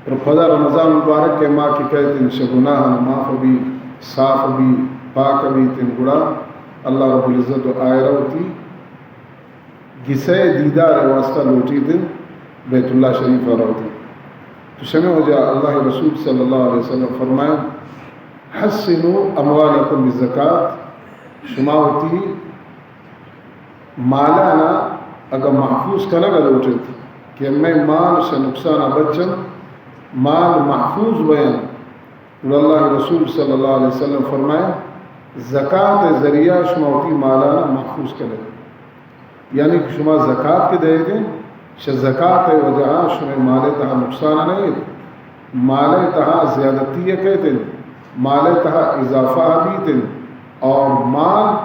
اور پدا رمضان مبارک ءِ ماہ کہ کئیت انت، شہ گناہاں معاف بی، صاف بی، پاک بیت انت، گڑا اللہ رب العزت ءَ آئرا وتی گسئے دیدار ءِ واسطہ لوٹیت انت، بیت اللہ شریف ءَ روت انت۔ تو شمے وجہ اللہ ءِ رسول صلی اللہ علیہ وسلم فرمائیں، حصنوا اموالکم بالزکاة، شما وتی مالانا اگاں محفوظ کنگ ءَ لوٹ ایت کہ ہمے مال شہ نقصان ءَ بچ انت، مال محفوظ بینت، گڑا اللہ ءِ رسول صلی اللہ علیہ وسلم فرمائیں، زکات ءِ ذریعہ شما وتی مالانا محفوظ کن ایت۔ یعنی کہ شما زکات کہ دئیت انت، شہ زکات ءِ وجہ ءَ شمئے مال ءِ تہا نقصان نہ ایت، مال ءِ تہا زیادتی ءَ کئیت انت، مال ءِ تہا اضافہ بیت انت اور مال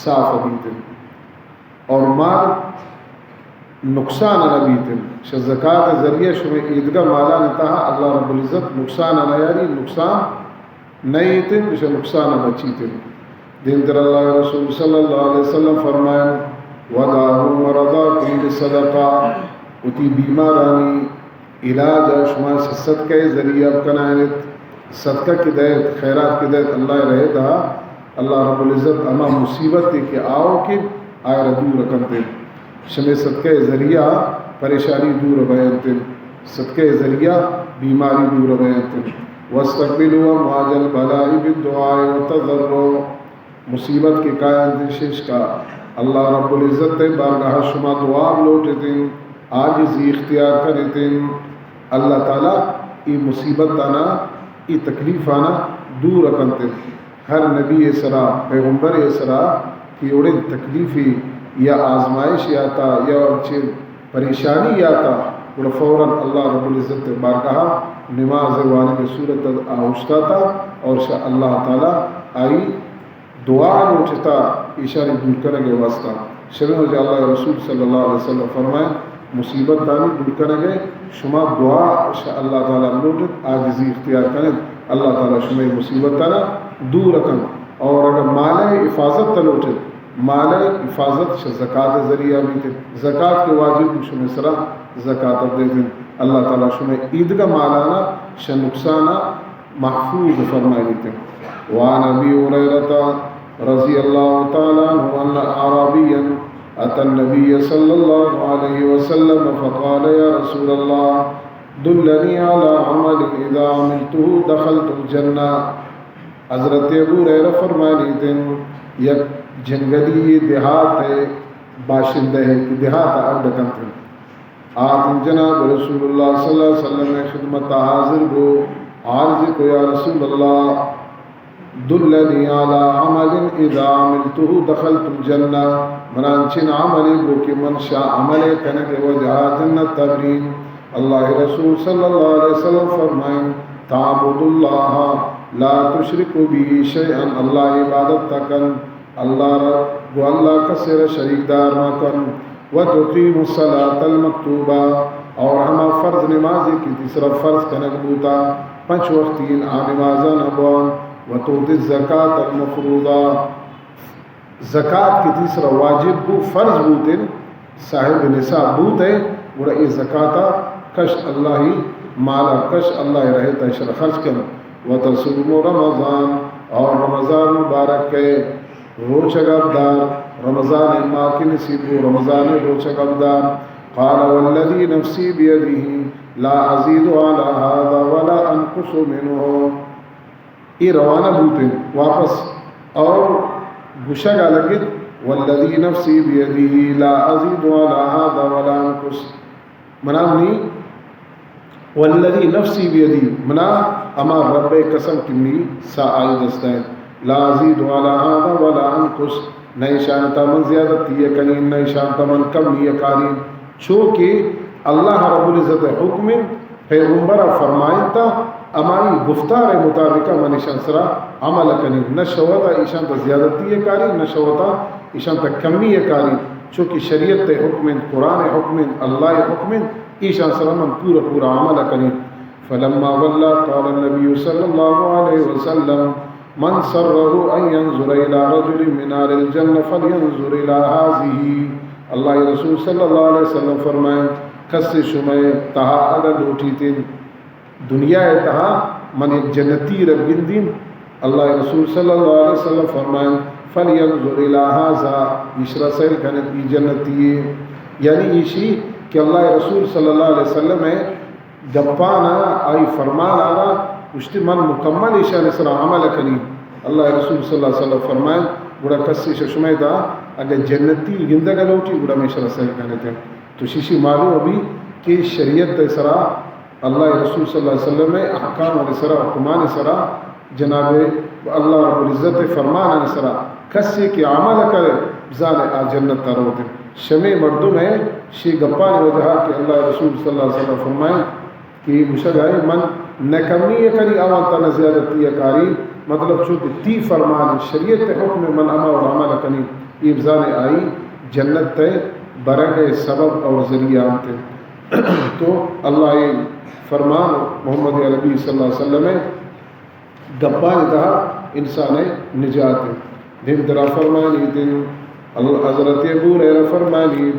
صاف بیت انت اور مال نقصان نہ بیت انت۔ شہ زکات ءِ ذریعہ شمئے ایدگہ مالانی تہا اللہ رب العزت نقصان نہ یاری، نقصان نہ ایت انت، شہ نقصان بچیت انت۔ دیمتر اللہ ءِ رسول صلی اللہ علیہ وسلم فرمائیں، وداووا مرضاکم بالصدقہ، وتی بیمارانی علاج ءَ شما صدقہ ءِ ذریعہ بکنائینیت۔ صدقہ کہ دئیت، خیرات کہ دئیت اللہ ءِ رہ ءِ تہا، اللہ رب العزت ہما مصیبت کہ آؤکیں آئرا دور کنت انت۔ شمے صدقہ ءِ ذریعہ پریشانی دور بینت انت۔ صدقہ ءِ ذریعہ بیماری دور بینت انت۔ واستقبلوا امواج البلاء بالدعاء والتضرع۔ مصیبت کہ کاینت انت، ششکا اللہ رب العزت ءِ بارگاہ ءَ شما دعا بلوٹ ایت انت، عاجزی اختیار کن ایت انت۔ اللہ تعالی اے مصیبتانا، اے تکلیفانا دور کنت انت۔ ہر نبی ءِ سرا، پیغمبر ءِ سرا کہ اوڑیں تکلیفے یا آزمائشے آتا یا انچیں پریشانی آتا، گڑا فوراً اللہ رب العزت ءِ بارگاہ ءَ نماز ءِ وانگ ءِ صورت ءَ آ اوشتاتا اور شہ اللہ تعالی آئی دعا لوٹتا ایشانی دور کنگ ءِ واسطہ۔ شمے وجہ اللہ ءِ رسول صلی اللہ علیہ وسلم فرمائیں، مصیبتانی دور کنگ ءَ شما دعا شہ اللہ تعالی لوٹ ایت، عاجزی اختیار کن ایت، اللہ تعالی شمئے مصیبتانا دور کنت۔ اور اگر مال ءِ حفاظت لوٹ ایت، مال ءِ حفاظت شہ زکات ءِ ذریعہ بیت انت۔ زکات کہ واجب بو شمئے سرا، زکات دئیت انت۔ اللہ تعالی شمئے ایدگہ مالانا شہ نقصانا محفوظ فرمائینیت انت۔ وعن ابی ہریرہ رضی اللہ تعالی عنہ ان اعرابیا اتى النبی صلی اللہ علیہ وسلم فقال، یا رسول اللہ، دلنی علی عمل اذا عملته دخلت الجنہ۔ حضرت ابو ہریرہ فرمائینیت انت، یک جنگلی دیہات ءِ باشندہ ءَ کہ دیہات ءَ اڈ کنت انت، آتن جناب رسول اللہ صلی اللہ علیہ وسلم ءِ خدمت ءَ حاضر بو، عرض کو، یا رسول اللہ، دلنی علی عمل اذا عملته دخلت الجنہ، منا انچیں عملے بو کہ من شہ عمل ءِ کنگ ءِ وجہ ءَ جنت ءَ برین۔ اللہ ءِ رسول صلی اللہ علیہ وسلم فرمائیں، تعبد اللہ لا تشرک به شیئا، اللہ ءِ عبادت ءَ کن، اللہ را، گوں اللہ ءَ کسے را شریک دار مہ کن۔ وتقیم الصلاة المکتوبہ، اور ہما فرض نمازے کہ تئی سرا فرض کنگ بوتا، پنچ وقتی آ نمازانا بوان۔ وتؤتی الزکاة المفروضہ، زکات کہ تئی سرا واجب بو، فرض بوت انت، صاحب نصاب بوت ئے، گڑا اے زکاتا کش، اللہ ءِ مالا کش، اللہ ءِ رہ ءِ تہا ایشرا خرچ کن۔ وتصوم رمضان، اور رمضان مبارک ءِ روچگ ءَ بدار، رمضان ءِ ماہ کہ نصیب بو، رمضان ءِ روچگ ءَ بدار۔ قال والذی نفسی بیدہ لا ازید علی ھذا ولا انقص منہ۔ اے روانہ بوت انت واپس اور گوشگ ءَ لگت، والذی نفسی بیدہ لا ازید علی ھذا ولا انقص۔ منا منی، والذی نفسی بیدہ، منا ہما رب ءِ قسم کہ منی ساہ آئی دست ءَ انت، لا ازید علی ھذا ولا انقص، نہ ایشان ءِ تہا من زیادتی ءَ کنین، نہ ایشان ءِ تہا من کمی ءَ کارین، چو کہ اللہ رب العزت ءِ حکم انت، پیغمبر ءَ فرمائینتا، ہمائی گفتار ءِ مطابق من ایشان سرا عمل کنین، نہ شہ وتا ایشان تہا زیادتی ءَ کارین، نہ شہ وتا ایشان تہا کمی ءَ کارین، چو کہ شریعت ءِ حکم انت، قرآن ءِ حکم انت، اللہ ءِ حکم انت، ایشان سرا من پورا پورا عمل کنین۔ فلما ولی قال النبی صلی اللہ علیہ وسلم، من سرہ ان ینظر الی رجل من اہل الجنہ فلینظر الی ھذہ۔ اللہ ءِ رسول صلی اللہ علیہ وسلم فرمائیں، کسے شمئے تہا اگر لوٹیت انت دنیا ءِ تہا من یک جنتی رب گندیم۔ اللہ ءِ رسول صلی اللہ علیہ وسلم فرمائیں، فلینظر الی ھذا، ایشرا سیل کنت، ای جنتی یے۔ یعنی ایشی کہ اللہ ءِ رسول صلی اللہ علیہ وسلم ءِ گپانا، آئی فرمانانا گوشتی، من مکمل ایشانی سرا عمل کنی۔ اللہ ءِ رسول صلی اللہ علیہ وسلم فرمائیں، گڑا کسے شہ شمئے تہا اگر جنتی گندگ لوٹی، گڑا ہمیشرا سیل کنت۔ تو شیشی معلوم بی کہ شریعت ءِ سرا، اللہ ءِ رسول صلی اللہ علیہ وسلم ءِ احکامانی سرا، حکمانی سرا، جناب اللہ رب العزت ءِ فرمانانی سرا کسے کہ عمل کرے، بزانے آ جنت ءَ روت۔ شمے مردم ءِ شی گپانی وجہ کہ اللہ ءِ رسول صلی اللہ علیہ وسلم فرمائیں کہ گوشگ ءَ من نہ کمی ءَ کری، آوان تہا نہ زیادتی ءَ کاری، مطلب چو کہ تی فرمان، شریعت ءِ حکم، من ہما وڑ عمل کنی، اے بزانے آئی جنت ءَ برگ ءِ سبب اور ذریعہ انت۔ تو اللہ ءِ فرمان، محمد عربی صلی اللہ علیہ وسلم ءِ گپانی تہا انسان ءِ نجات انت۔ دیم ترا فرمانی دین، اللہ، حضرت ابو ہریرہ فرمانی،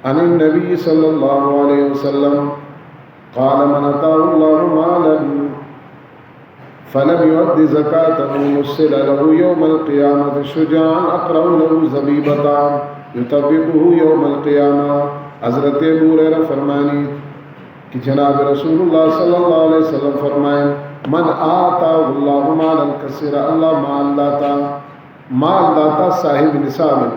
عن النبي صلى الله عليه وسلم قال: من آتاه الله مالا فلم يؤد زكاته مثل له يوم القيامة شجاعا أقرأ له زبيبتان يطوقه يوم القيامة. حضرت ابو ہریرہ فرمانی کہ جناب رسول اللہ صلی اللہ علیہ وسلم فرمائیں، من آتاه الله مالا، کسے را اللہ مال داتا، مال داتا صاحب نصاب،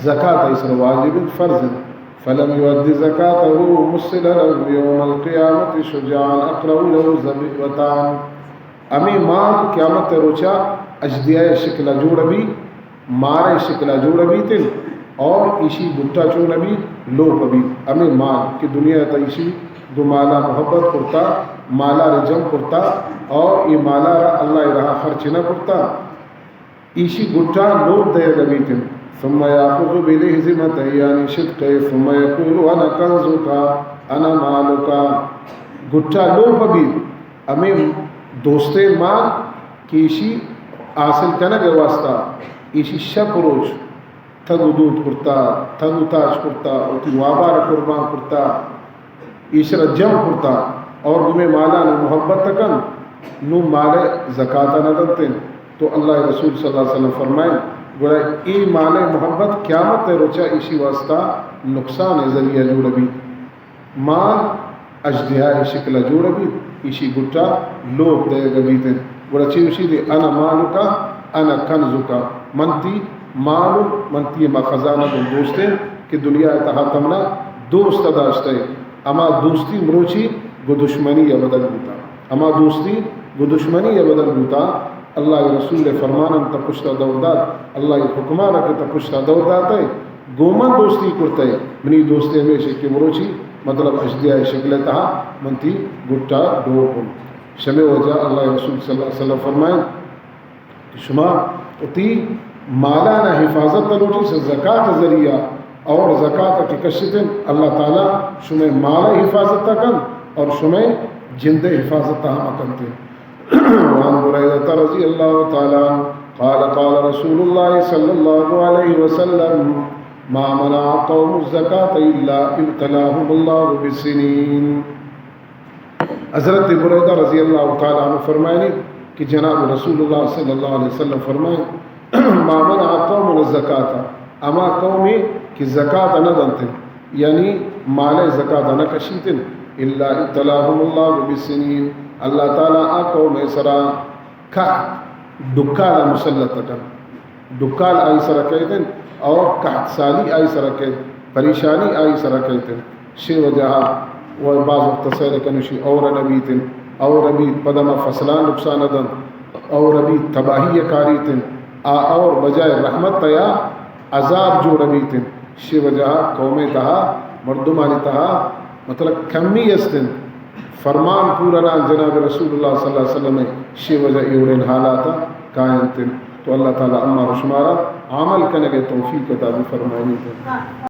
زکات آئی سر واجب انت، فرض انت۔ فلم يؤد زكاته مثل له يوم القيامة شجاعا أقرأ له زبيبتان۔ ہمے مال قیامت ءِ روچا اژدہا ءِ شکل ءَ جوڑ بی، مار ءِ شکل ءَ جوڑ بیت انت اور ایشی گٹا چون بی، لوپ بی۔ ہمے مال کہ دنیا ءِ تہا ایشی گوں مالا محبت کرتا، مالا را جم کرتا اور اے مالا را اللہ ءِ راہ ءَ خرچ نہ کرتا، ایشی گٹا لوپ دئیگ بیت انت۔ ثم يأخذ بلهزمته، یعنی شدقه، ثم يقول: أنا كنزك، أنا مالك۔ گٹا لوپ بیت، ہمے دوستیں مال کہ ایشی حاصل کنگ ءِ واسطہ ایشی شپ روچ تگ و دود کرتا، تگ و تاج کرتا، وتی وابا را قربان کرتا، ایشرا جم کرتا اور گمے مالان محبت کن، نو مال زکات نہ دنت۔ تو اللہ ءِ رسول صلی اللہ علیہ وسلم فرمائیں، گڑا اے مال محبت قیامت ءِ روچا ایشی واسطہ نقصان ءِ ذریعہ جوڑ بیت۔ مال اژدہا ءِ شکل ءَ جوڑ بیت، ایشی گٹا لوپ دئیگ بیت انت۔ گڑا چے گوشیت، انا مالک، انا کنزک، من تی مال، من تی ہما خزانہ گوں دوستیں کہ دنیا ءِ تہا تمنا دوست داشتئے۔ ہما دوستی مروچی گوں دشمنی ءَ بدل بوتا۔ ہما دوستی گوں دشمنی ءَ بدل بوتا۔ اللہ ءِ رسول ءِ فرمانان تہ پشتا دور دات، اللہ ءِ حکمانا کہ تہ پشتا دور داتئے، گوں من دوستی کرتئے، منی دوستی ہمیش کہ مروچی، مطلب، اژدہا ءِ شکل ءِ تہا من تی گٹا ڈوک کن۔ شمے وجہ اللہ ءِ رسول صلی اللہ علیہ وسلم فرمائیں کہ شما وتی مالان ءِ حفاظت لوٹی سے زکات ذریعہ، اور زکات کہ کشتن، اللہ تعالی شمے مال ءِ حفاظت کن اور شمے جند ءِ حفاظت ہم کنتے۔ وعن بريدة رضي الله تعالى عنه قال: قال رسول الله صلى الله عليه وسلم: ما منع قوم الزكاة إلا ابتلاهم الله بالسنين. حضرت بریدہ رضی اللہ تعالی عنہ فرمائنی کہ جناب رسول اللہ صلی اللہ علیہ وسلم فرمائیں: ما منع قوم الزکاة، ہما قومے کہ زکات نہ دنت، یعنی مال زکات نہ کشیت، الا ابتلاهم الله بالسنين، اللہ تعالی آ قوم سرا قحط، ڈکال مسلط کن۔ ڈکال آئی سرا کئیت انت اور قحط سالی آئی سرا کئیت، پریشانی آئی سرا کئیت انت۔ شے وجہ و بعض وقت سیل کنشی اور نبیت انت، اور بیت پدا ما فصلان نقصان دنت، اور بیت تباہی کاریت انت۔ آ اور بجائے رحمت یا عذاب جوڑ بیت انت۔ شے وجہ قوم تہا، مردمانی تہا، مطلب، کمی است انت۔ فرمان پورا نہ انت جناب رسول اللہ صلی اللہ علیہ وسلم، شے وجہ اے وڑیں حالات کاینت انت۔ تو اللہ تعالی امارا شمارا عمل کنگ توفیق عطا بفرمائینیت۔